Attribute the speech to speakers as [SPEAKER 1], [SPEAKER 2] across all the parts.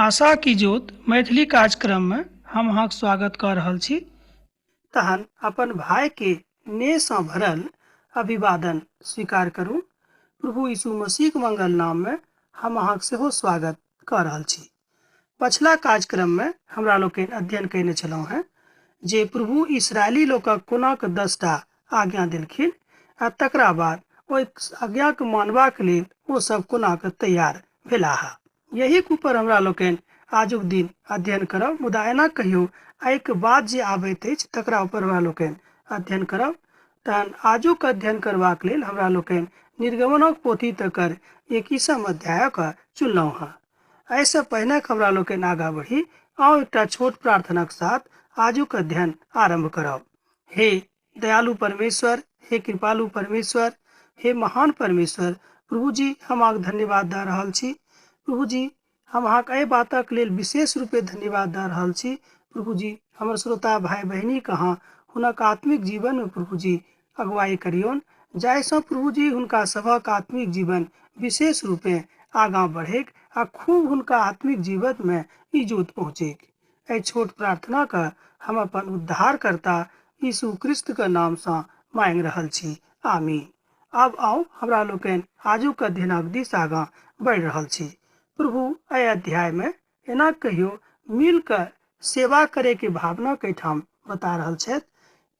[SPEAKER 1] आशा की ज्योत मैथिली कार्यक्रम में हम अहाँक स्वागत कऽ रहल छी। तहन अपन भाई के नेहसँ भरल अभिवादन स्वीकार करू। प्रभु यीशु मसीहक मंगल नाम में हम अहाँक सेहो स्वागत कऽ रहल छी। पछिला कार्यक्रम में हमरा लोकनि अध्ययन कयने छलहुँ हेँ जे प्रभु इस्राएली लोकक कोना कऽ 10टा आज्ञा देलखिन आ तकरा बाद ओहि आज्ञाके मानबाक लेल ओ सब कोना कऽ तैयार भेलाह। यही ऊपर हमरा लोकनि आजुक दिन अध्ययन करब, मुदा एना कहियो एहिके बाद जे आबैत अछि तकरा ऊपर हमरा लोकनि अध्ययन करब। तहन आजुक अध्ययन करबाक लेल हमरा लोकनि निर्गमनक पोथी तकर 21 अध्यायक चुनलहुँ हँ। एहिसँ पहिने हमरा लोकनि आगाँ बढ़ी, आउ एकटा छोट प्रार्थनाक साथ आजुक अध्ययन आरंभ करब। हे दयालु परमेश्वर, हे कृपालु परमेश्वर, हे महान परमेश्वर प्रभु जी, हम अहाँके धन्यवाद दऽ रहल छी। प्रभु जी, हम अहाँके एहि बातक लेल विशेष रूपे धन्यवाद दऽ रहल छी। प्रभु जी, हमर श्रोता भाई बहिनीके अहाँ हुनक आत्मिक जीवनमे प्रभु जी अगुवाई करियौन, जाहिसँ प्रभु जी हुनका सभक आत्मिक जीवन विशेष रूपे आगाँ बढ़ैक आ खूब हुनका आत्मिक जीवनमे इजोत पहुँचैक। एहि छोट प्रार्थनाके हम अपन उद्धारकर्ता यीशु क्रिस्तके नामसँ मांगि रहल छी, आमीन। आब आउ हमरा लोकनि आजुक अध्ययनक दिस आगाँ बढ़ि रहल छी। प्रभु एहि अध्यायमे एना कहियो मिल कऽ सेवा करैके भावना के एहिठाम बता रहल छथि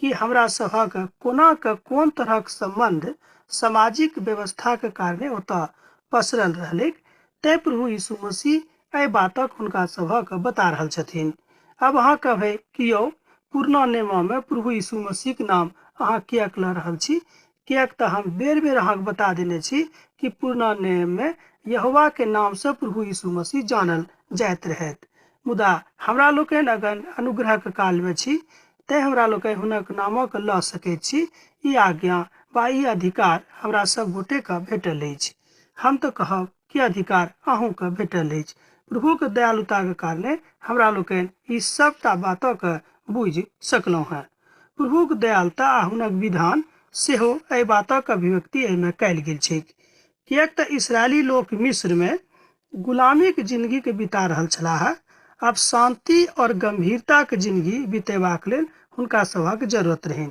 [SPEAKER 1] कि हमरा सभक कोना के कोन तरहक संबंध सामाजिक व्यवस्थाके कारणे ओतऽ पसरल रहलैक। तैं प्रभु यीशु मसीह एहि बातक हुनका सभक बता रहल छथिन। अब अहाँ कहबै कि यौ पुरना नियममे प्रभु यीशु मसीहके नाम अहाँ किएक लऽ रहल छी? किएक तऽ हम बेर बेर अहाँके बता देने छी कि पुरना नियममे यहोवाके नामसँ प्रभु यीशु मसीह जानल जाइत रहथि। मुदा हमरा लोकनि अगर अनुग्रहके कालमे छी तैं हमरा लोकनि हुनक नामक लऽ सकैत छी। ई आज्ञा वा ई अधिकार हमरा सब गोटेके भेटल अछि। हम तऽ कहब कि अधिकार अहूँके भेटल अछि। प्रभुके दयालुताके कारणे हमरा लोकनि ई सबटा बातके बुझि सकलहुँ हेँ। प्रभुके दयालुता आ हुनक विधान सेहो एहि बातक अभिव्यक्ति एहिमे कयल गेल छैक। किएक तऽ इसराइली लोक मिस्रमे गुलामीके जिंदगीके बिता रहल छलाह। आब शांति और गंभीरताके जिंदगी बितेबाक लेल हुनका सभक जरूरत रहनि।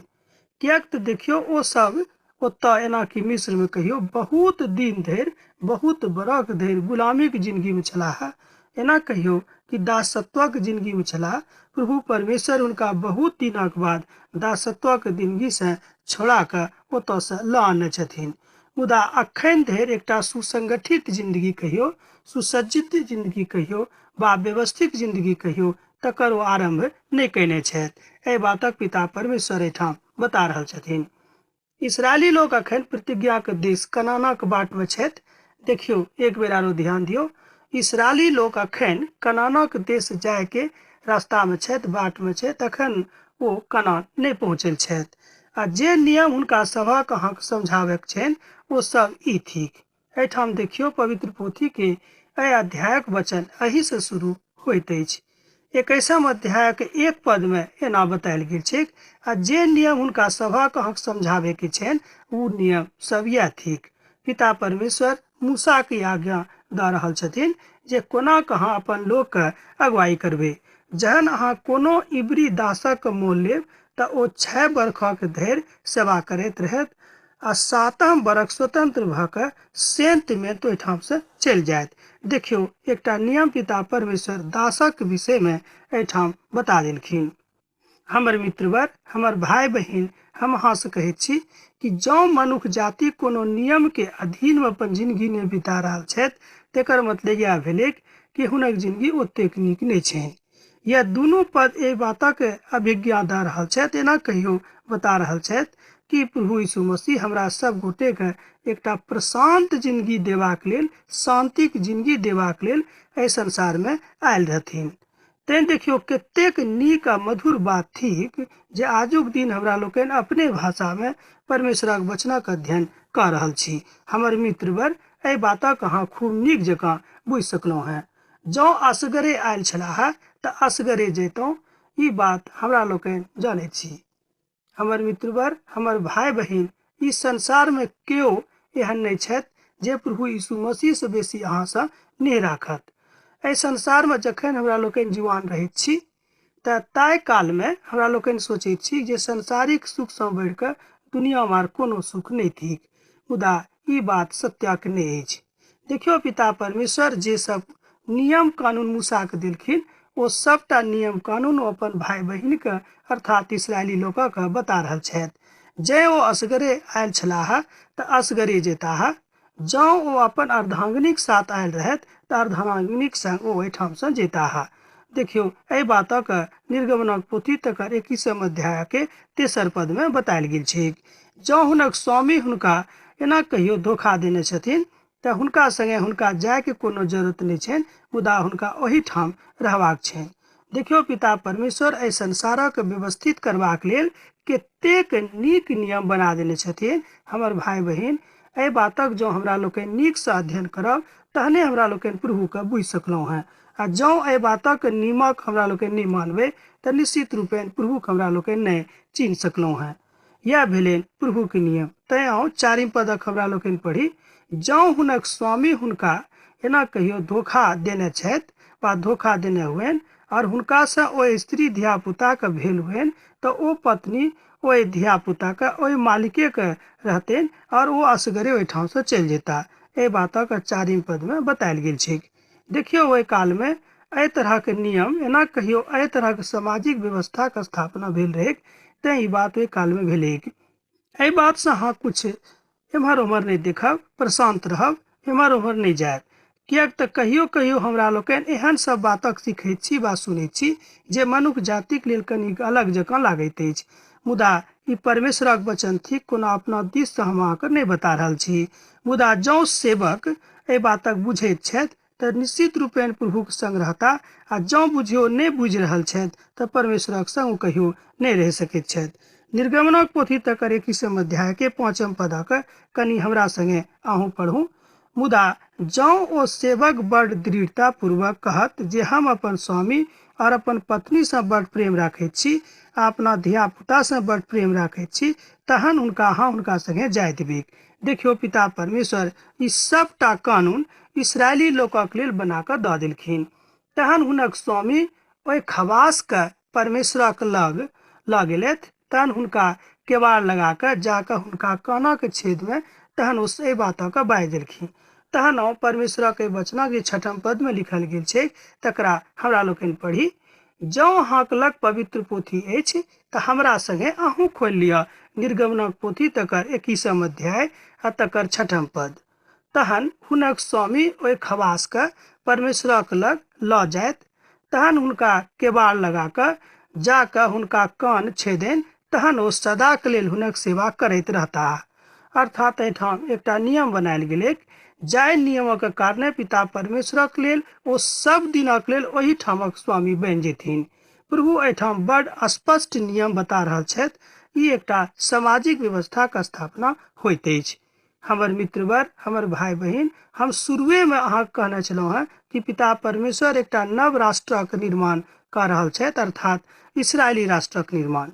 [SPEAKER 1] किएक तऽ देखियौ ओ सब ओतऽ एना कि मिस्रमे कहियो बहुत दिन धरि, बहुत बरख धरि गुलामीके जिंदगीमे छलाह। एना कहियो कि दासत्वक जिंदगीमे छलाह। प्रभु परमेश्वर हुनका बहुत दिनक बाद दासत्वक जिंदगीसँ छोड़ा कऽ ओतऽसँ लऽ आनने छथिन। मुदा अखन धरि एकटा सुसंगठित जिंदगी कहियो, सुसज्जित जिंदगी कहियो वा व्यवस्थित जिंदगी कहियो तकर ओ आरंभ नहि कयने छथि। एहि बातक पिता परमेश्वर एहिठाम बता रहल छथिन। इसराइली लोक अखन प्रतिज्ञाके देश कनानक बाटमे छथि। देखियौ एक बेर आरो ध्यान दियौ, इसराइली लोक अखन कनानक देश जायके रास्तामे छथि, बाटमे छथि। तखन ओ कनान नहि पहुँचल छथि। आ जे नियम हुनका सभक अहाँके समझाबैके छनि ओ सब ई थिक। एहिठाम देखियौ पवित्र पोथीके एहि अध्यायक वचन एहिसँ शुरू होइत अछि। 21 अध्यायक 1 पदमे एना बतायल गेल छैक, आ जे नियम हुनका सभक अहाँके समझाबैके छनि ओ नियम सब इएह थिक। पिता परमेश्वर मूसाके आज्ञा दऽ रहल छथिन जे कोना कऽ अहाँ अपन लोकके अगुवाई करबै। जहन अहाँ कोनो इब्री दासक मोल लेब तऽ ओ 6 बरखक धरि सेवा करैत रहत आ 7म बरख स्वतंत्र भऽ कऽ सेंतमे तो ओहिठामसँ चलि जायत। देखियौ एकटा नियम पिता परमेश्वर दासक विषयमे एहिठाम बता देलखिन। हमर मित्रवर, हमर भाई बहिन, हम अहाँसँ कहैत छी कि जँ मनुख जाति कोनो नियमके अधीनमे अपन जिंदगी नहि बिता रहल छथि तकर मतलब इएह भेलै कि हुनक जिंदगी ओतेक नीक नहि छनि। यह दुनू पद एहि बातक अभिज्ञा दऽ रहल छथि। एना कहियो बता रहल छथि कि प्रभु यीशु मसीह हमरा सब गोटेके एकटा प्रशांत जिंदगी देबाक लेल, शांतिक जिंदगी देबाक लेल एहि संसारमे आयल रहथिन। तैं देखियौ कतेक नीक आ मधुर बात थिक जे आजुक दिन हमरा लोकनि अपने भाषामे परमेश्वरक वचनक अध्ययन कऽ रहल छी। हमर मित्रवर, एहि बातक अहाँ खूब नीक जकाँ बुझि सकलहुँ हेँ। जँ असगरे आयल छलाह तऽ असगरे जैतहुँ, ई बात हमरा लोकनि जनैत छी। हमर मित्रवर, हमर भाई बहिन, ई संसारमे केओ एहन नहि छथि जे प्रभु यीशु मसीहसँ बेसी अहाँसँ नेह राखत। एहि संसारमे जखन हमरा लोकनि जुआन रहैत छी तऽ ताहि कालमे हमरा लोकनि सोचैत छी जे सांसारिक सुखसँ बढ़िकऽ दुनियामे आर कोनो सुख नहि थिक, मुदा ई बात सत्यक नहि अछि। देखियौ, पिता परमेश्वर जे सब नियम कानून मूसाके देलखिन ओ सबटा नियम कानून ओ अपन भाय बहिनके अर्थात इस्राएली लोकके बता रहल छथि। जँ ओ असगरे आयल छलाह तऽ असगरे जेताह, जँ ओ अपन अर्धांगिनीक साथ आयल रहथि तऽ अर्धांगिनीक संग ओ ओहिठामसँ जेताह। देखियौ, एहि बातक निर्गमनक पोथी तकर 21 अध्यायके 3 पदमे बतायल गेल छैक। जँ हुनक स्वामी हुनका एना कहियो धोखा देने छथिन तऽ हुनका संगे हुनका जायके कोनो जरूरत नहि छनि, मुदा हुनका ओहिठाम रहबाक छनि। देखियौ, पिता परमेश्वर एहि संसारक व्यवस्थित करबाक लेल कतेक नीक नियम बना देने छथिन। हमर भाय बहिन, एहि बातक जँ हमरा लोकनि नीकसँ अध्ययन करब तहने हमरा लोकनि प्रभुके बुझि सकलहुँ हेँ, आ जँ एहि बातक नियमक हमरा लोकनि नहि मानबै तऽ निश्चित रूपेण प्रभुके हमरा लोकनि नहि चिन्ह सकलहुँ हेँ। इएह भेलनि प्रभुके नियम। तैँ आउ 4 पदक हमरा लोकनि पढ़ी। जँ हुनक स्वामी हुनका एना कहियो धोखा देने छथि वा धोखा देने हुएन और हुनकासँ ओहि स्त्री धियापुताके भेल हुएन तऽ ओ पत्नी ओहि धियापुताके ओहि मालिकेके रहतनि और ओ असगरे ओहिठामसँ चलि जेता। एहि बातक 4 पदमे बतायल गेल छैक। देखियौ, ओहि कालमे एहि तरहक नियम एना कहियो एहि तरहक सामाजिक व्यवस्थाके स्थापना भेल रहैक, तैँ ई बात ओहि कालमे भेलैक। एहि बातसँ अहाँ किछु एम्हर ओम्हर नहि देखब, प्रशान्त रहब, एम्हर ओम्हर नहि जायब, किएक तऽ कहियो कहियो हमरा लोकनि एहन सब बातक सीखैत छी वा सुनैत छी जे मनुख जातिक लेल कनि अलग जकाँ लागैत अछि, मुदा ई परमेश्वरक वचन थिक, कोनो अपना दिससँ हम अहाँके नहि बता रहल छी। मुदा जँ सेवक एहि बातक बुझैत छथि तऽ निश्चित रूपेण प्रभुक संग रहता, आ जँ बुझियो नहि बुझि रहल छथि तऽ परमेश्वरक संग ओ कहियो नहि रहि सकैत छथि। निर्गमनक पोथी तकर 21 अध्यायके 5 पदक कनि हमरा संगे अहूँ पढ़ू। मुदा जँ ओ सेवक बड़ दृढ़ता पूर्वक कहत जे हम अपन स्वामी और अपन पत्नीसँ बड़ प्रेम राखैत छी आ अपना धियापुतासँ बड़ प्रेम राखैत छी, तहन हुनका अहाँ हुनका संगे जाय देबैक। देखियौ, पिता परमेश्वर ई सबटा कानून इस्राएली लोकक लेल बना कऽ दऽ देलखिन। तहन हुनक स्वामी ओहि खवासके परमेश्वरक लग लऽ गेलथि, तहन हुनका केवाड़ लगा कऽ जाकऽ हुनका कानक छेदमे तहन ओ एहि बातके बाजि देलखिन। तहन ओ परमेश्वरक एहि वचनक जे 6 पदमे लिखल गेल छै तकरा हमरा लोकनि पढ़ी। जँ अहाँक लग पवित्र पोथी अछि तऽ हमरा संगे अहूँ खोलि लिअ निर्गमनक पोथी तकर 21 अध्याय आ तकर 6 पद। तहन हुनक स्वामी ओहि खवासके परमेश्वरक लग लऽ जायत, तहन हुनका केबाड़ लगा कऽ जाकऽ हुनका कान छेदनि, तहन ओ सदाके लेल हुनक सेवा करैत रहताह। अर्थात एहिठाम एकटा नियम बनायल गेलैक, जाहि नियमक कारणे पिता परमेश्वरक लेल ओ सब दिनक लेल ओहिठामक स्वामी बनि जेथिन। प्रभु एहिठाम बड़ स्पष्ट नियम बता रहल छथि। ई एकटा सामाजिक व्यवस्थाक स्थापना होइत अछि। हमर मित्रवर, हमर भाय बहिन, हम शुरुएमे अहाँके कहने छलहुँ हेँ कि पिता परमेश्वर एकटा नव राष्ट्रक निर्माण कऽ रहल छथि, अर्थात इस्राएली राष्ट्रक निर्माण।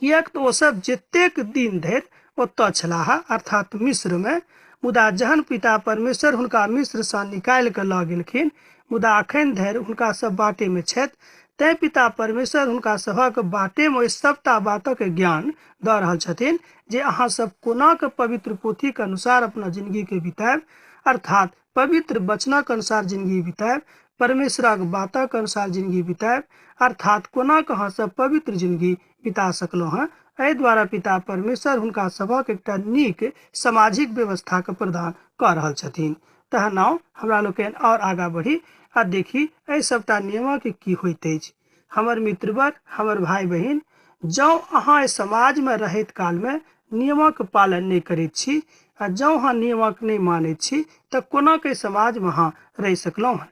[SPEAKER 1] किएक तऽ ओसभ जतेक दिन धरि ओतऽ छलाह, अर्थात मिस्रमे, मुदा जहन पिता परमेश्वर हुनका मिस्रसँ निकालि कऽ लऽ गेलखिन, मुदा अखन धरि हुनका सब बाटेमे छथि, तैँ पिता परमेश्वर हुनका सभक बाटेमे ओहि सबटा बातक ज्ञान दऽ रहल छथिन जे अहाँ सब कोना कऽ पवित्र पोथीके अनुसार अपना जिंदगीके बितायब, अर्थात पवित्र वचनक अनुसार जिंदगी बितायब, परमेश्वरक बातक अनुसार जिंदगी बितायब, अर्थात कोना कऽ अहाँ सब पवित्र जिंदगी बिता सकलहुँ हेँ। एहि द्वारा पिता परमेश्वर हुनका सभक एकटा नीक सामाजिक व्यवस्थाके प्रदान कऽ रहल छथिन। तहन आउ हमरा लोकनि आओर आगाँ बढ़ी आ देखी एहि सबटा नियमक की होइत अछि। हमर मित्रवर, हमर भाय बहिन, जँ अहाँ एहि समाजमे रहैत कालमे नियमक पालन नहि करैत छी आ जँ अहाँ नियमक नहि मानैत छी तऽ कोना के समाजमे अहाँ रहि सकलहुँ हेँ।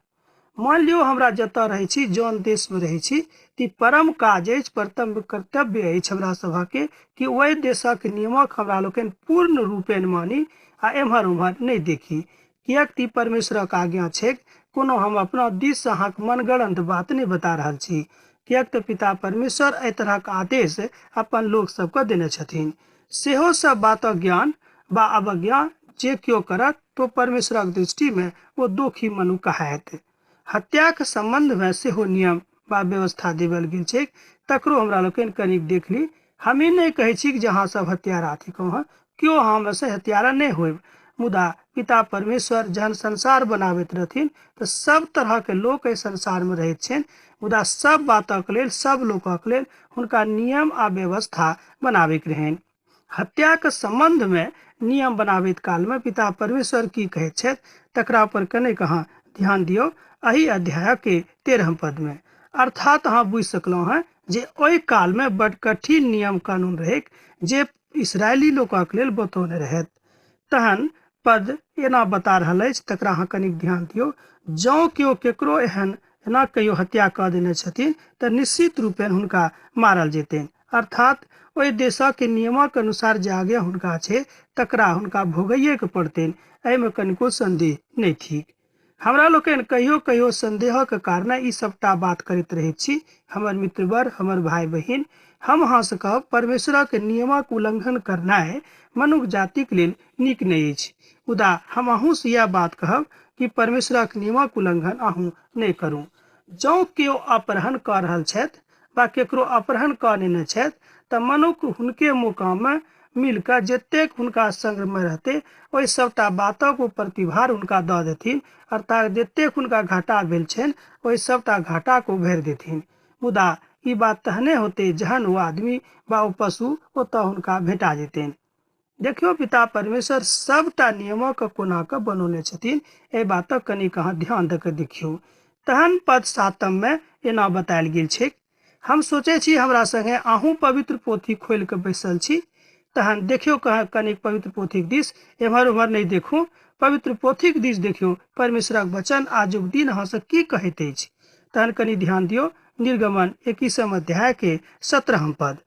[SPEAKER 1] मान लियौ हमरा जतऽ रहै छी, जौन देशमे रहै छी, ती परम काज अछि, परम कर्तव्य अछि हमरा सभके कि ओहि देशक नियमक हमरा लोकनि पूर्ण रूपेण मानी आ एम्हर ओम्हर नहि देखी। किएक ती परमेश्वरक आज्ञा छैक, कोनो हम अपना दिससँ अहाँके मनगढ़ंत बात नहि बता रहल छी। किएक तऽ पिता परमेश्वर एहि तरहक आदेश अपन लोक सबके देने छथिन। सेहो सब बातक ज्ञान वा अवज्ञा जे केओ करत तो परमेश्वरक दृष्टिमे ओ दोखी मनु कहायत। हत्याक सम्बन्धमे सेहो नियम वा व्यवस्था देवल गेल छैक, तकरो हमरा लोकनि कनिक देख ली। हम ई नहि कहै छी जे अहाँ सब हत्यारा थिकहुँ हँ, केओ अहाँमे से हत्यारा नहि होयब, मुदा पिता परमेश्वर जहन संसार बनाबैत रहथिन तऽ सब तरहके लोक एहि संसारमे रहैत छनि, मुदा सब बातक लेल सब लोकक लेल हुनका नियम आ व्यवस्था बनाबैके रहनि। हत्याक सम्बन्धमे नियम बनाबैत कालमे पिता परमेश्वर की कहैत छथि तकरा पर कनेक अहाँ ध्यान दियौ एहि अध्यायके 13 पदमे। अर्थात अहाँ बुझि सकलहुँ हँ जे ओहि कालमे बड कठिन नियम कानून रहैक जे इसराइली लोकक लेल बतौने रहैत। तहन पद एना बता रहल अछि, तकरा अहाँ कनिक ध्यान दियौ। जँ केओ केकरो एहन एना कहियो हत्या कऽ देने छथिन तऽ निश्चित रूपेण हुनका मारल जेतनि। अर्थात ओहि देशक नियमक अनुसार जे आज्ञा हुनका छै तकरा हुनका भोगैएके पड़तनि, एहिमे कनिको सन्देह नहि थिक। हमरा लोकनि कहियो कहियो सन्देहक कारणे ई सबटा बात करैत रहैत छी। हमर मित्रवर, हमर भाय बहिन, हम अहाँसँ कहब परमेश्वरक नियमक उल्लंघन करनाइ मनुख जातिक लेल नीक नहि अछि, मुदा हम अहूँसँ इएह बात कहब कि परमेश्वरक नियमक उल्लंघन अहूँ नहि करू। जँ केओ अपहरण कऽ रहल छथि वा केकरो अपहरण कऽ लेने छथि तऽ मनुख हुनके मुकाममे मिलकऽ जतेक हुनका संगमे रहतै ओहि सबटा बातक ओ प्रतिभार हुनका दऽ देथिन, अर्थात जतेक हुनका घाटा भेल छनि ओहि सबटा घाटाके ओ भरि देथिन। मुदा ई बात तहने होतै जहन ओ आदमी वा ओ पशु ओतऽ हुनका भेटा जेतनि। देखियौ पिता परमेश्वर सबटा नियमक कोना कऽ बनौने छथिन, एहि बातक कनिक अहाँ ध्यान दऽ कऽ देखियौ। तहन पद 7 मे एना बतायल गेल छै। हम सोचै छी हमरा संगे अहूँ पवित्र पोथी खोलि कऽ बैसल छी, तहन देखियौ कनिक पवित्र पोथीक दिस एम्हर ओम्हर नहि देखू, पवित्र पोथीक दिस देखियौ परमेश्वरक वचन आजुक दिन अहाँसँ की कहैत अछि। तहन कनि ध्यान दियौ निर्गमन 21 अध्याय के 17 पद।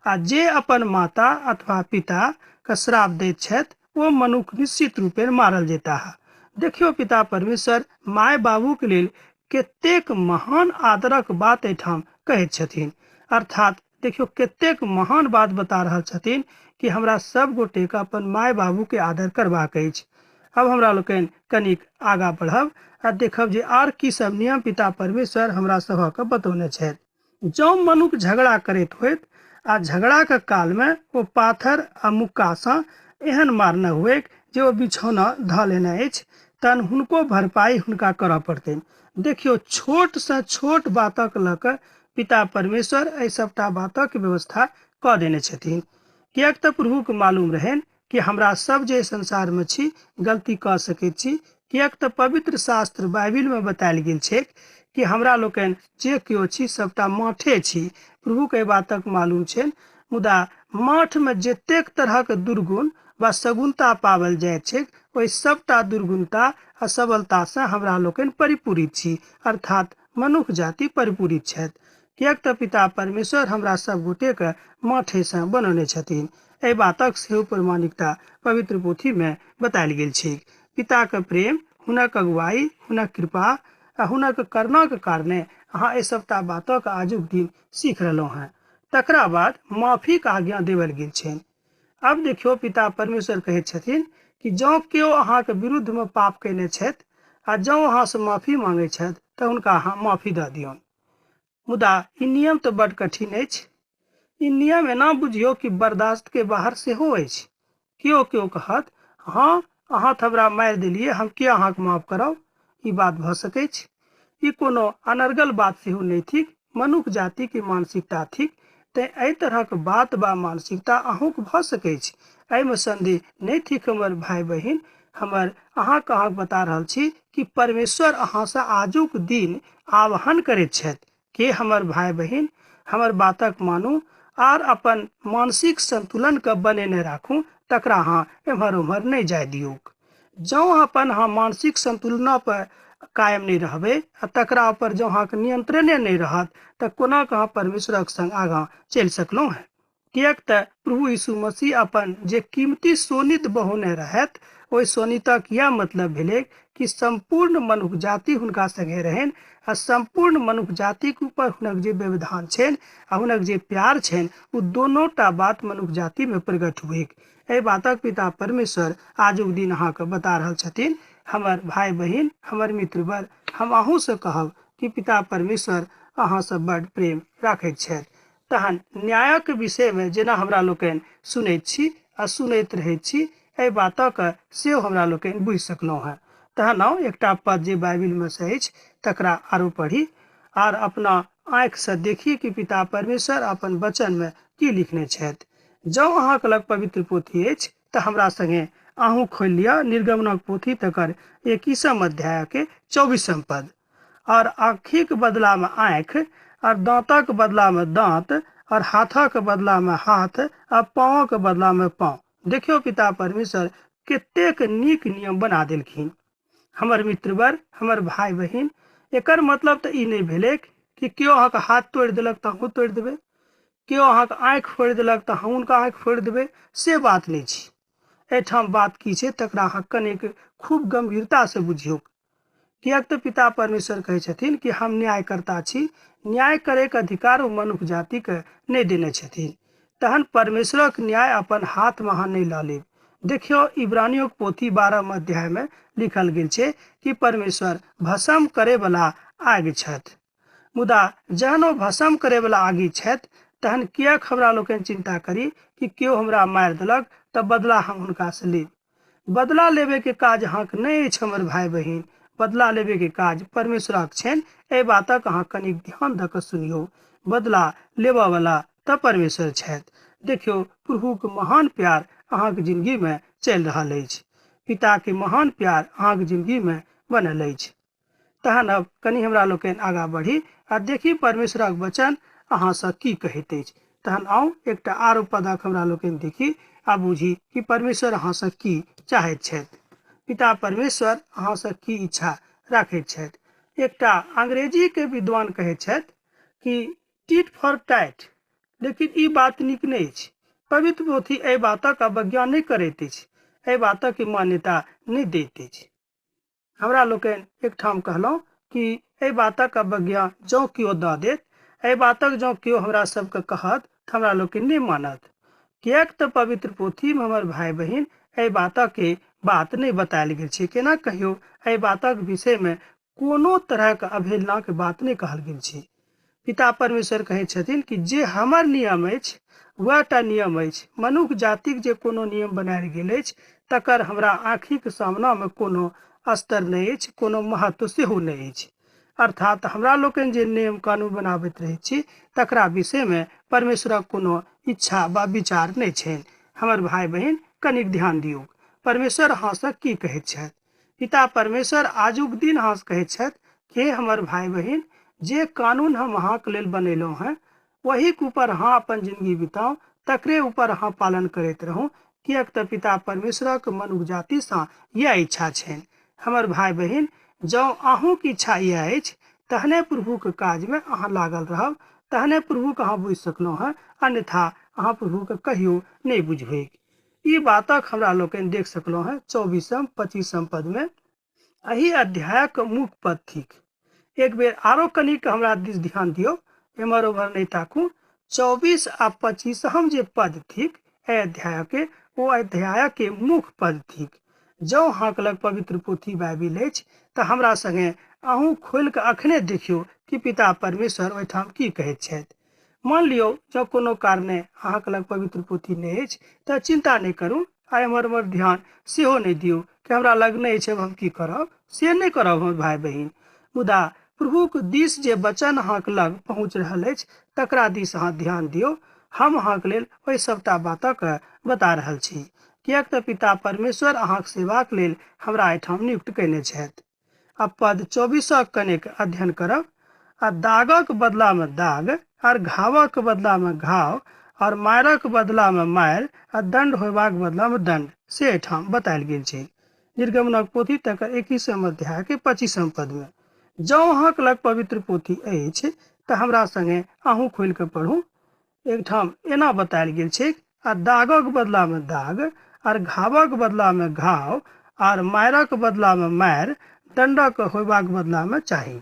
[SPEAKER 1] आ जे अपन माता अथवा पिता के श्राप दैत छथि ओ मनुख निश्चित रूपेण मारल जेताह। देखियौ पिता परमेश्वर माय बाबू के लेल कतेक महान आदरक बात एहिठाम कहैत छथिन। अर्थात देखियौ कतेक महान बात बता रहल छथिन कि हमरा सब गोटेके अपन माय बाबू के आदर करबाक अछि। अब हमरा लोकनि कनिक आगाँ बढ़ब आ देखब जे आर की सब नियम पिता परमेश्वर हमरा सभक बतौने छथि। जँ मनुख झगड़ा करैत होइत आ झगड़ाके कालमे ओ पाथर आ मुक्कासँ एहन मारने हुए जे ओ बिछौना धऽ लेने अछि तहन हुनको भरपाई हुनका करऽ पड़तनि। देखियौ छोटसँ छोट बातक लऽ कऽ पिता परमेश्वर एहि सबटा बातक व्यवस्था कऽ देने छथिन, किएक तऽ प्रभुके मालूम रहनि कि हमरा सब जे संसारमे छी गलती कऽ सकैत छी, किएक तऽ पवित्र शास्त्र बाइबिलमे बतायल गेल छै कि हमरा लोकनि जे केओ छी सबटा माठे छी। प्रभुके एहि बातक मालूम छनि, मुदा माठमे जतेक तरहक दुर्गुण वा सगुणता पाओल जाइत छै ओहि सबटा दुर्गुणता आ सबलतासँ हमरा लोकनि परिपूरित छी, अर्थात मनुख जाति परिपूरित छथि, किएक तऽ पिता परमेश्वर हमरा सब गोटेके माठेसँ बनौने छथिन। एहि बातक सेहो प्रमाणिकता पवित्र पोथीमे बतायल गेल छै। पिताके प्रेम, हुनक अगुवाई, हुनक कृपा आ हुनक करुणाक कारणे अहाँ एहि सबटा बातक आजुक दिन सीख रहलहुँ हेँ। तकरा बाद माफीक आज्ञा देवल गेल छनि। अब देखियौ पिता परमेश्वर कहैत छथिन कि जँ केओ अहाँके विरुद्धमे पाप कयने छथि आ जँ अहाँसँ माफी मांगै छथि तऽ हुनका अहाँ माफी दऽ दियौन। मुदा ई नियम तऽ बड कठिन अछि। ई नियम एना बुझियौ कि बर्दाश्त के बाहर सेहो अछि। केओ केओ कहत हँ अहाँ तऽ हमरा मारि देलियै, हम किया अहाँके माफ करब? ई बात भऽ सकैछ। ई कोनो अनर्गल बात सेहो नहि थिक, मनुख जातिके मानसिकता थिक, तेँ एहि तरहक बात वा मानसिकता अहूँके भऽ सकैछ, एहिमे सन्देह नहि थिक। हमर भाय बहिन, हमर अहाँके अहाँ बता रहल छी कि परमेश्वर अहाँसँ आजुक दिन आह्वान करैत छथि कि हमर भाय बहिन हमर बातक मानू आर अपन मानसिक संतुलनके बनेने राखू, तकरा अहाँ एम्हर ओम्हर नहि जाय दियौक। जँ अपन अहाँ मानसिक संतुलना पर कायम नहि रहबै आ तकरा पर जँ अहाँके नियंत्रणे नहि रहत तऽ कोना कऽ अहाँ परमेश्वरक संग आगाँ चलि सकलहुँ हेँ? किएक तऽ प्रभु यीशु मसीह अपन जे कीमती शोणित बहौने रहथि ओहि शोणितक इएह मतलब भेलै कि सम्पूर्ण मनुख जाति हुनका संगे रहनि आ सम्पूर्ण मनुख जातिके ऊपर हुनक जे व्यवधान छनि आ हुनक जे प्यार छनि ओ दोनोटा बात मनुख जातिमे प्रकट हुएक। एहि बातक पिता परमेश्वर आजुक दिन अहाँके बता रहल छथिन। हमर भाई बहिन, हमर मित्रवर, हम अहूँसँ कहब कि पिता परमेश्वर अहाँसँ बड प्रेम राखैत छथि। तहन न्यायक विषयमे जेना हमरा लोकनि सुनैत छी आ सुनैत रहैत छी, एहि बातक सेहो हमरा लोकनि बुझि सकलहुँ हेँ। तहन आउ एकटा पद जे बाइबिलमे से अछि तकरा आरो पढ़ी आर अपना आँखिसँ देखी कि पिता परमेश्वर अपन वचनमे की लिखने छथि। जँ अहाँके लग पवित्र पोथी अछि तऽ हमरा संगे अहूँ खोलि लिअ निर्गमनक पोथी तकर 21 अध्यायके 24 पद। और आँखिक बदलामे आँखि, और दाँतक बदलामे दाँत, और हाथक बदलामे हाथ, आ पाँवक बदलामे पाँव। देखियौ पिता परमेश्वर कतेक नीक नियम बना देलखिन। हमर मित्रवर, हमर भाई बहिन, एकर मतलब तऽ ई नहि भेलै कि केओ अहाँके हाथ तोड़ि देलक तऽ अहूँ तोड़ि देबै, केओ अहाँके आँखि फोड़ि देलक तऽ अहूँ हुनका आँखि फोड़ि देबै, से बात नहि छै। एहिठाम बात की छै तकरा अहाँ कनेक खूब गंभीरतासँ बुझियौ। किएक तऽ पिता परमेश्वर कहै छथिन कि हम न्यायकर्ता छी, न्याय करैके अधिकार ओ मनुख जातिके नहि देने छथिन। तहन परमेश्वरक न्याय अपन हाथमे अहाँ नहि लऽ लेब। देखियौ इब्रानियों पोथी 12 अध्यायमे लिखल गेल छै कि परमेश्वर भस्म करैवला आगि छथि। मुदा जहन ओ भस्म करैवला आगि छथि तहन किएक हमरा लोकनि चिन्ता करी कि केओ हमरा मारि देलक तऽ बदला हम हुनकासँ लेब। बदला लेबैके काज अहाँके नहि अछि हमर भाई बहिन, बदला लेबैके काज परमेश्वरक छनि। एहि बातक अहाँ कनिक ध्यान दऽ कऽ सुनियौ, बदला लेबऽवला तऽ परमेश्वर छथि। देखियौ प्रभुके महान प्यार अहाँके जिंदगीमे चलि रहल अछि, पिताके महान प्यार अहाँके जिंदगीमे बनल अछि। तहन अब कनि हमरा लोकनि आगाँ बढ़ी आ देखी परमेश्वरक वचन अहाँसँ की कहैत अछि। तहन आउ एकटा आरो पदक हमरा लोकनि देखी आ बुझी कि परमेश्वर अहाँसँ की चाहैत छथि, पिता परमेश्वर अहाँसँ की इच्छा राखैत छथि। एकटा अंग्रेजीके विद्वान कहैत छथि कि टिट फॉर टैट, लेकिन ई बात नीक नहि अछि। पवित्र पोथी एहि बातक अवज्ञा नहि करैत अछि, एहि बातक मान्यता नहि दैत अछि। हमरा लोकनि एकठाम कहलहुँ कि एहि बातक अवज्ञा जँ केओ दऽ देत, एहि बातक जँ केओ हमरा सबके कहत तऽ हमरा लोकनि नहि मानत। किएक तऽ पवित्र पोथीमे हमर भाई बहिन एहि बातके बात नहि बतायल गेल छै। केना कहियौ एहि बातक विषयमे कोनो तरहक अवहेलनाके बात नहि कहल गेल छै। पिता परमेश्वर कहै छथिन कि जे हमर नियम अछि वएह टा नियम अछि। मनुख जातिक जे कोनो नियम बनायल गेल अछि तकर हमरा आँखिक सामनामे कोनो स्तर नहि अछि, कोनो महत्व सेहो नहि अछि। अर्थात हमरा लोकनि जे नियम कानून बनाबैत रहै छी तकरा विषयमे परमेश्वरक कोनो इच्छा वा विचार नहि छनि। हमर भाई बहिन कनिक ध्यान दियौ, परमेश्वर अहाँसँ की कहैत छथि। पिता परमेश्वर आजुक दिन अहाँसँ कहैत छथि कि हमर भाई बहिन, जे कानून हम अहाँके लेल बनेलहुँ हेँ ओहीके ऊपर अहाँ अपन जिंदगी बिताउ, तकरे ऊपर अहाँ पालन करैत रहू। किएक तऽ पिता परमेश्वरक मनुख जातिसँ इएह इच्छा छनि। हमर भाई बहिन, जँ अहूँके इच्छा इएह अछि तहने प्रभुके काजमे अहाँ लागल रहब, तहने प्रभुके अहाँ बुझि सकलहुँ हेँ, अन्यथा अहाँ प्रभुके कहियो नहि बुझबै। ई बातक हमरा लोकनि देख सकलहुँ हेँ 24 25 पदमे। एहि अध्यायक मुख्य पद थिक। एक बेर आरो कनिक हमरा दिस ध्यान दियौ, एम्हर ओम्हर नहि ताकू। 24 आ 25 जे पद थिक एहि अध्यायके, ओ अध्यायके मुख्य पद थिक। जँ अहाँके लग पवित्र पोथी बाइबिल अछि तऽ हमरा संगे अहूँ खोलि कऽ अखने देखियौ कि पिता परमेश्वर ओहिठाम की कहैत छथि। मान लियौ जँ कोनो कारणे अहाँके लग पवित्र पोथी नहि अछि तऽ चिन्ता नहि करू आ एम्हर ओम्हर ध्यान सेहो नहि दियौ कि हमरा लग नहि अछि हम की करब, से नहि करब हमर भाई बहिन। मुदा प्रभुक दिस जे वचन अहाँके लग पहुँच रहल अछि तकरा दिस अहाँ ध्यान दियौ। हम अहाँके लेल ओहि सभटा बातक बता रहल छी, किएक तऽ पिता परमेश्वर अहाँके सेवाक लेल हमरा एहिठाम नियुक्त कयने छथि। आ पद 24 कनेक अध्ययन करब। आ दागक बदलामे दाग, और घावक बदलामे घाव, और मारक बदलामे मारि, आ दण्ड होयबाक बदलामे दण्ड, से एहिठाम बतायल गेल छै। निर्गमनक पोथी तकर 21 अध्यायके 25 पदमे। जँ अहाँके लग पवित्र पोथी अछि तऽ हमरा संगे अहूँ खोलि कऽ पढ़ू। एकठाम एना बतायल गेल छै, आ दागक बदलामे दाग, और घावक बदलामे घाव, और मारक बदलामे मारि, दण्डक होयबाक बदलामे चाही।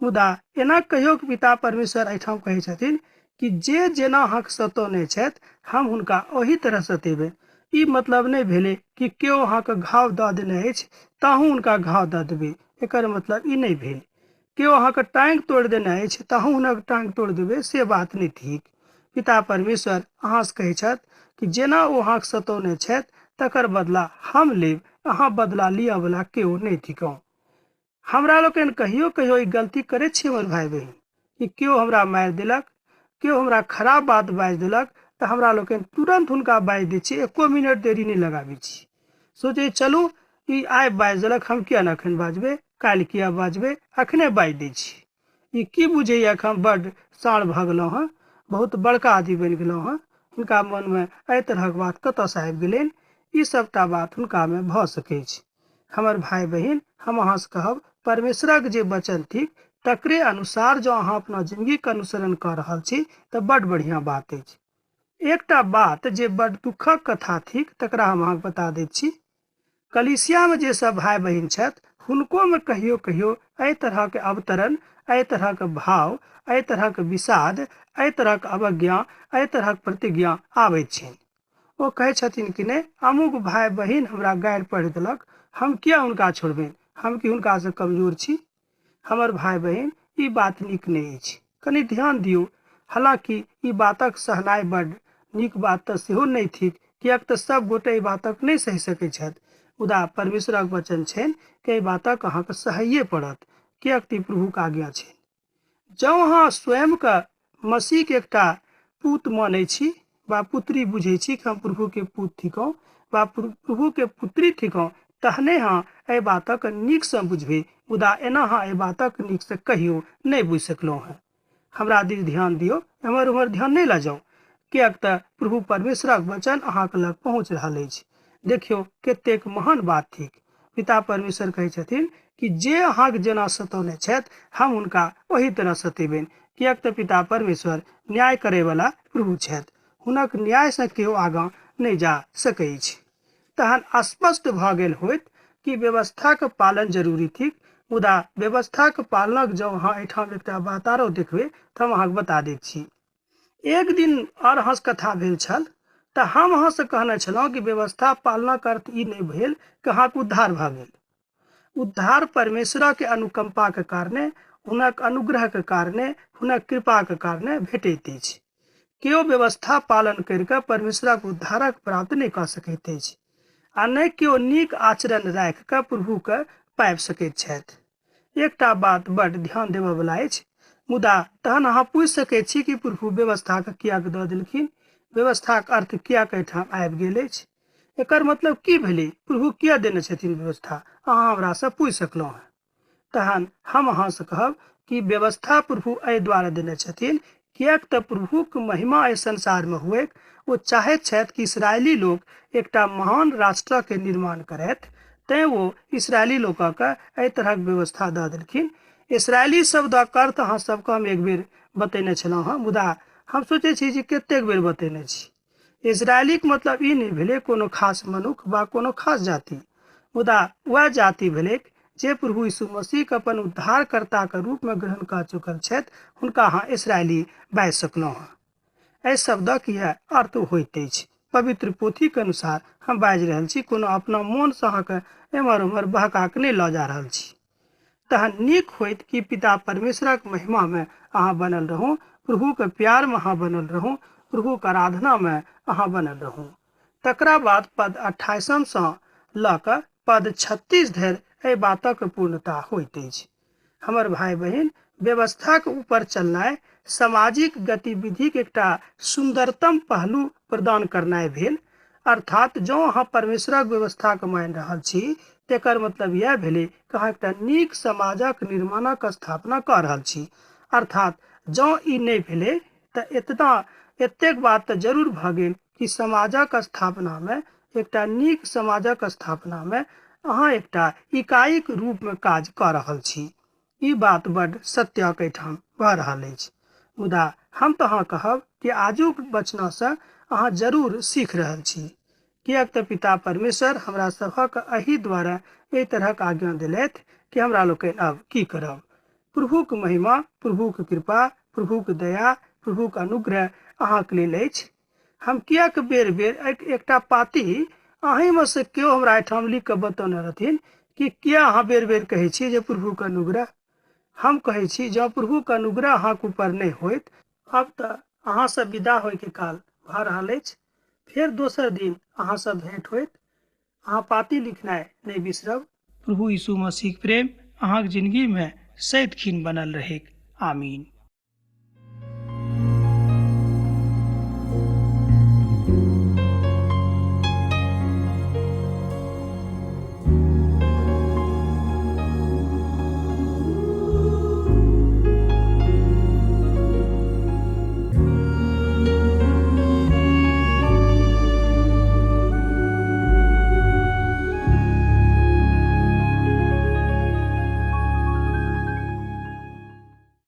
[SPEAKER 1] मुदा एना कहियो पिता परमेश्वर एहिठाम कहै छथिन कि जे जेना अहाँके सतौने छथि हम हुनका ओही तरह सतेबै। ई मतलब नहि भेलै कि केओ अहाँके घाव दऽ देने अछि ताहू हुनका घाव दऽ देबै, एकर मतलब ई नहि भेल। केओ अहाँके टाँग तोड़ि देने अछि ताहू हुनक टाँग तोड़ि देबै, से बात नहि थिक। पिता परमेश्वर अहाँसँ कहै छथि कि जेना ओ अहाँके सतौने छथि तकर बदला हम लेब, अहाँ बदला लिअवला केओ नहि थिकहुँ। हमरा लोकनि कहियो कहियो ई गलती करै छी हमर भाय बहिन, कि केओ हमरा मारि देलक, केओ हमरा खराब बात बाजि देलक तऽ हमरा लोकनि तुरन्त हुनका बाजि दै छियै, एको मिनट देरी नहि लगाबै छी। सोचै चलू ई आइ बाजि देलक, हम किया ने एखन बाजबै, काल्हि किया बाजबै, अखने बाजि दै छी। ई की बुझैया कि हम बड्ड साँढ़ भऽ गेलहुँ हँ, बहुत बड़का आदमी बनि गेलहुँ हँ, हिनका मनमे एहि तरहक बात कतऽसँ आबि गेलनि। ई सबटा बात हुनकामे भऽ सकै छै। हमर भाय बहिन, हम अहाँसँ कहब परमेश्वरक जे वचन थिक तकरे अनुसार जँ अहाँ अपना जिंदगीके अनुसरण कऽ रहल छी तऽ बड्ड बढ़िआँ बात अछि। एकटा बात जे बड्ड दुःखक कथा थिक तकरा हम अहाँके बता दैत छी। कलीसियामे जे सब भाय बहिन छथि हुनकोमे कहियो कहियो एहि तरहक अवतरण, एहि तरहक भाव, एहि तरहक विषाद, एहि तरहक अवज्ञा, एहि तरहक प्रतिज्ञा आबैत छनि। ओ कहै छथिन कि नहि, अमुक भाय बहिन हमरा गारि पढ़ि देलक, हम किया हुनका छोड़बनि, हम कि हुनकासँ कमजोर छी। हमर भाय बहिन, ई बात नीक नहि अछि, कनि ध्यान दियौ। हालाँकि ई बातक सहनाइ बड्ड नीक बात तऽ सेहो नहि थिक, किएक तऽ सब गोटे एहि बातक नहि सहि सकैत छथि। मुदा परमेश्वरक वचन छनि कि एहि बातक अहाँके सहैये पड़त, किएक तऽ ई प्रभुक आज्ञा छनि। जँ अहाँ स्वयंके मसीहके एकटा पूत मानै छी वा पुत्री बुझै छी कि हम प्रभुके पूत थिकहुँ वा प्रभुके पुत्री थिकहुँ, तहने अहाँ एहि बातक नीकसँ बुझबै। मुदा एना अहाँ एहि बातक नीकसँ कहियो नहि बुझि सकलहुँ हँ। हमरा दिस ध्यान दियौ, एम्हर ओम्हर ध्यान नहि लऽ जाउ, किएक तऽ प्रभु परमेश्वरक वचन अहाँके लग पहुँच रहल अछि। देखियौ कतेक महान बात थिक। पिता परमेश्वर कहै छथिन कि जे अहाँके जेना सतौने छथि हम हुनका ओही तरह सतेबनि, किएक तऽ पिता परमेश्वर न्याय करैवला प्रभु छथि, हुनक न्यायसँ केओ आगाँ नहि जा सकैत। तहन स्पष्ट भऽ गेल होइत कि व्यवस्थाक पालन जरूरी थिक। मुदा व्यवस्थाक पालनक जँ अहाँ एहिठाम एकटा बात आरो देखबै तऽ हम अहाँके बता दैत छी। एक दिन और अहाँसँ कथा भेल छल तऽ हम अहाँसँ कहने छलहुँ कि व्यवस्था पालनक अर्थ ई नहि भेल कि अहाँके उद्धार भऽ गेल। उद्धार परमेश्वरके अनुकम्पाके कारणे, हुनक अनुग्रहके कारणे, हुनक कृपाके कारणे भेटैत अछि। केओ व्यवस्था पालन करिके परमेश्वरक उद्धारक प्राप्त नहि कऽ सकैत अछि, आ नहि केओ नीक आचरण राखि कऽ प्रभुके पाबि सकैत छथि। एकटा बात बड्ड ध्यान देबयवला अछि। मुदा तहन अहाँ पूछि सकैत छी कि प्रभु व्यवस्थाके किएक दऽ देलखिन, व्यवस्थाक अर्थ किएक एहिठाम आबि गेल अछि, एकर मतलब की भेलै, प्रभु किया देने छथिन व्यवस्था, अहाँ हमरासँ पूछि सकलहुँ हँ। तहन हम अहाँसँ कहब कि व्यवस्था प्रभु एहि द्वारा देने छथिन किएक तऽ प्रभुक महिमा एहि संसारमे हुए। ओ चाहैत छथि कि इसराइली लोक एकटा महान राष्ट्रके निर्माण करथि, तैँ ओ इसराइली लोकके एहि तरहक व्यवस्था दऽ देलखिन। इसराइली शब्दक अर्थ अहाँ सबके हम एक बेर बतेने छलहुँ हँ, मुदा हम सोचै छी जे कतेक बेर बतेने छी। इसराइलीके मतलब ई नहि भेलै कोनो खास मनुख वा कोनो खास जाति, मुदा वएह जाति भेलै जे प्रभु यीशु मसीहके अपन उद्धारकर्ताके रूपमे ग्रहण कऽ चुकल छथि, हुनका अहाँ इसराइली बाजि सकलहुँ हँ। एहि शब्दक इएह अर्थ होइत अछि। पवित्र पोथीके अनुसार हम बाजि रहल छी, कोनो अपना मोनसँ अहाँके एम्हर ओम्हर बहका कऽ नहि लऽ जा रहल छी। तहन नीक होइत कि पिता परमेश्वरक महिमामे अहाँ बनल रहू, प्रभुके प्यारमे अहाँ बनल रहू, प्रभुके आराधनामे अहाँ बनल रहू। तकरा बाद पद 28सँ लऽ कऽ पद 36 धरि एहि बातक पूर्णता होइत अछि। हमर भाय बहिन, व्यवस्थाक ऊपर चलनाइ सामाजिक गतिविधिक एकटा सुन्दरतम पहलू प्रदान करनाइ भेल। अर्थात जँ अहाँ परमेश्वरक व्यवस्थाके मानि रहल छी तेकर मतलब इएह भेलै कि अहाँ एकटा नीक समाजक निर्माणक स्थापना कऽ रहल छी। अर्थात जँ ई नहि भेलै तऽ एतेक बात तऽ जरूर भऽ गेल कि समाजक स्थापनामे, एकटा नीक समाजक स्थापनामे अहाँ एकटा इकाईक रूपमे काज कऽ रहल छी। ई बात बड्ड सत्यक एहिठाम भऽ रहल अछि। मुदा हम तऽ अहाँ कहब कि आजुक वचनसँ अहाँ जरूर सीख रहल छी, किएक तऽ पिता परमेश्वर हमरा सभक एहि द्वारा एहि तरहक आज्ञा देलथि कि हमरा लोकनि अब की करब। प्रभुक महिमा, प्रभुक कृपा, प्रभुक दया, प्रभुक अनुग्रह अहाँके लेल अछि। हम किएक बेर बेर एकटा पाती अहीँमे से केओ हमरा एहिठाम लिख कऽ बतौने रहथिन कि किया अहाँ बेर बेर कहै छियै जे प्रभुके अनुग्रह। हम कहै छी जँ प्रभुके अनुग्रह अहाँके ऊपर नहि होइत। आब तऽ अहाँसँ विदा होइके काल भऽ रहल अछि। फेर दोसर दिन अहाँसँ भेंट होइत। अहाँ पाती लिखनाइ नहि बिसरब। प्रभु यीशु मसीहक प्रेम अहाँक जिंदगीमे सदिखन बनल रहैक। आमीन।